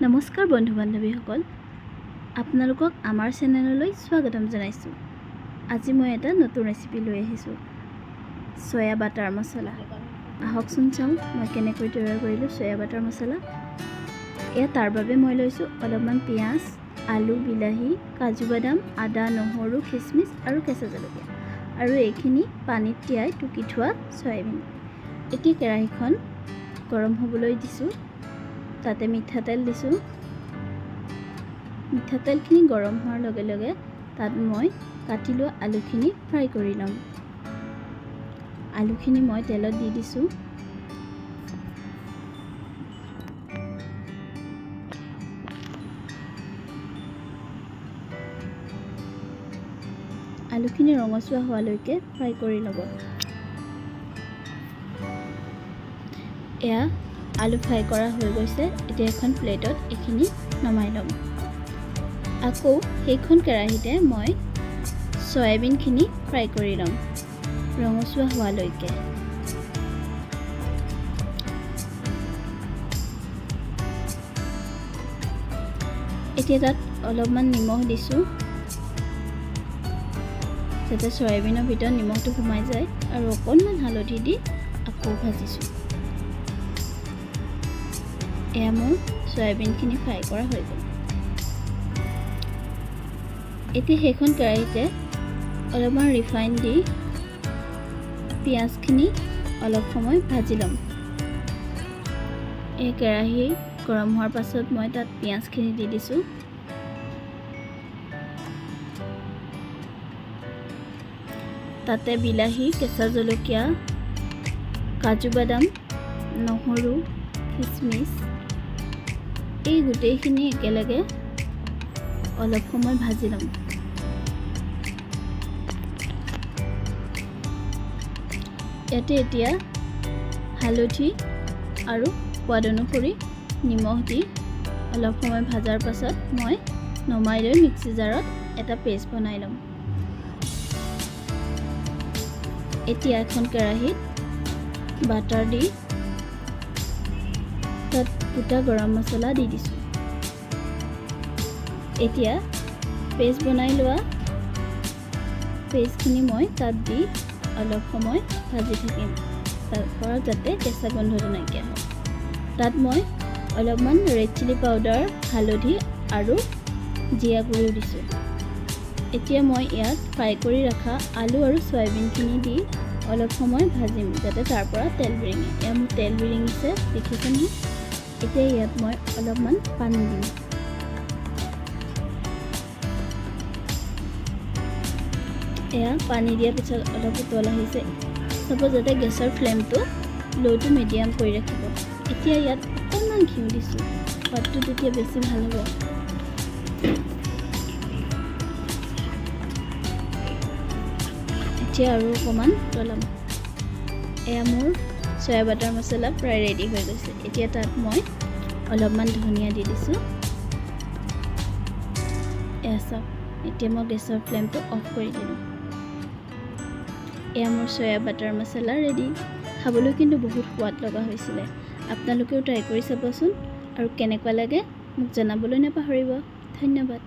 নমস্কাৰ বন্ধু বান্ধৱীসকল, আপোনালোকক আমাৰ চেনেললৈ স্বাগতম জনাইছোঁ। আজি মই এটা নতুন ৰেচিপি লৈ আহিছোঁ, চয়া বাটাৰ মছলা। আহকচোন চাওঁ মই কেনেকৈ তৈয়াৰ কৰিলোঁ চয়া বাটাৰ মছলা। এয়া তাৰ বাবে মই লৈছোঁ অলপমান পিঁয়াজ, আলু, বিলাহী, কাজু বাদাম, আদা, নহৰু, খিচমিচ আৰু কেঁচা জলকীয়া, আৰু এইখিনি পানীত তিয়াই টুকি থোৱা চয়াবিন। এতিয়া কেৰাহীখন গৰম হ'বলৈ দিছোঁ, তাতে মিঠাতেল দিছোঁ। মিঠাতেলখিনি গৰম হোৱাৰ লগে লগে তাত মই কাটি লোৱা আলুখিনি ফ্ৰাই কৰি ল'ম। আলুখিনি মই তেলত দি দিছোঁ। আলুখিনি ৰঙচুৱা হোৱালৈকে ফ্ৰাই কৰি ল'ব। এয়া আলু ফ্ৰাই কৰা হৈ গৈছে। এতিয়া এখন প্লেটত এইখিনি নমাই ল'ম। আকৌ সেইখন কেৰাহীতে মই চয়াবিনখিনি ফ্ৰাই কৰি ল'ম ৰঙচুৱা হোৱালৈকে। এতিয়া তাত অলপমান নিমখ দিছোঁ, যাতে চয়াবিনৰ ভিতৰত নিমখটো সোমাই যায়, আৰু অকণমান হালধি দি আকৌ ভাজিছোঁ। এয়া মোৰ চয়াবিনখিনি ফ্ৰাই কৰা হৈ গ'ল। এতিয়া সেইখন কেৰাহীতে অলপমান ৰিফাইন দি পিঁয়াজখিনি অলপ সময় ভাজি ল'ম। এই কেৰাহী গৰম হোৱাৰ পাছত মই তাত পিঁয়াজখিনি দি দিছোঁ। তাতে বিলাহী, কেঁচা জলকীয়া, কাজু বাদাম, নহৰু, খিচমিচ এই গোটেইখিনি একেলগে অলপ সময় ভাজি ল'ম। ইয়াতে এতিয়া হালধি আৰু সোৱাদ অনুসৰি নিমখ দি অলপ সময় ভাজাৰ পাছত মই নমাই লৈ মিক্সি জাৰত এটা পেষ্ট বনাই ল'ম। এতিয়া এখন কেৰাহীত বাটাৰ দি তাত গোটা গৰম মছলা দি দিছোঁ। এতিয়া পেষ্ট বনাই লোৱা পেষ্টখিনি মই তাত দি অলপ সময় ভাজি থাকিম, তাৰ পৰা যাতে কেঁচা গোন্ধটো নাইকিয়া হয়। তাত মই অলপমান ৰেড চিলি পাউডাৰ, হালধি আৰু জিৰা গুড়িও দিছোঁ। এতিয়া মই ইয়াত ফ্ৰাই কৰি ৰখা আলু আৰু চয়াবিনখিনি দি অলপ সময় ভাজিম, যাতে তাৰ পৰা তেল বিৰিঙে। এয়া মোৰ তেল বিৰিঙিছে, দেখিছে নহয়। এতিয়া ইয়াত মই অলপমান পানী দিম। এয়া পানী দিয়াৰ পিছত অলপ উতল আহিছে। চাব যাতে গেছৰ ফ্লেমটো ল' টু মিডিয়াম কৰি ৰাখিব। এতিয়া ইয়াত অকণমান ঘিউ দিছোঁ, সোৱাদটো তেতিয়া বেছি ভাল হ'ব। এতিয়া আৰু অকণমান উতলাম। এয়া মোৰ চয়া বাটাৰ মছলা প্ৰায় ৰেডি হৈ গৈছে। এতিয়া তাত মই অলপমান ধনিয়া দি দিছোঁ। এয়া চাওক, এতিয়া মই গেছৰ ফ্লেমটো অফ কৰি দিলোঁ। এয়া মোৰ চয়া বাটাৰ মছলা ৰেডি। খাবলৈ কিন্তু বহুত সোৱাদ লগা হৈছিলে। আপোনালোকেও ট্ৰাই কৰি চাবচোন, আৰু কেনেকুৱা লাগে মোক জনাবলৈ নাপাহৰিব। ধন্যবাদ।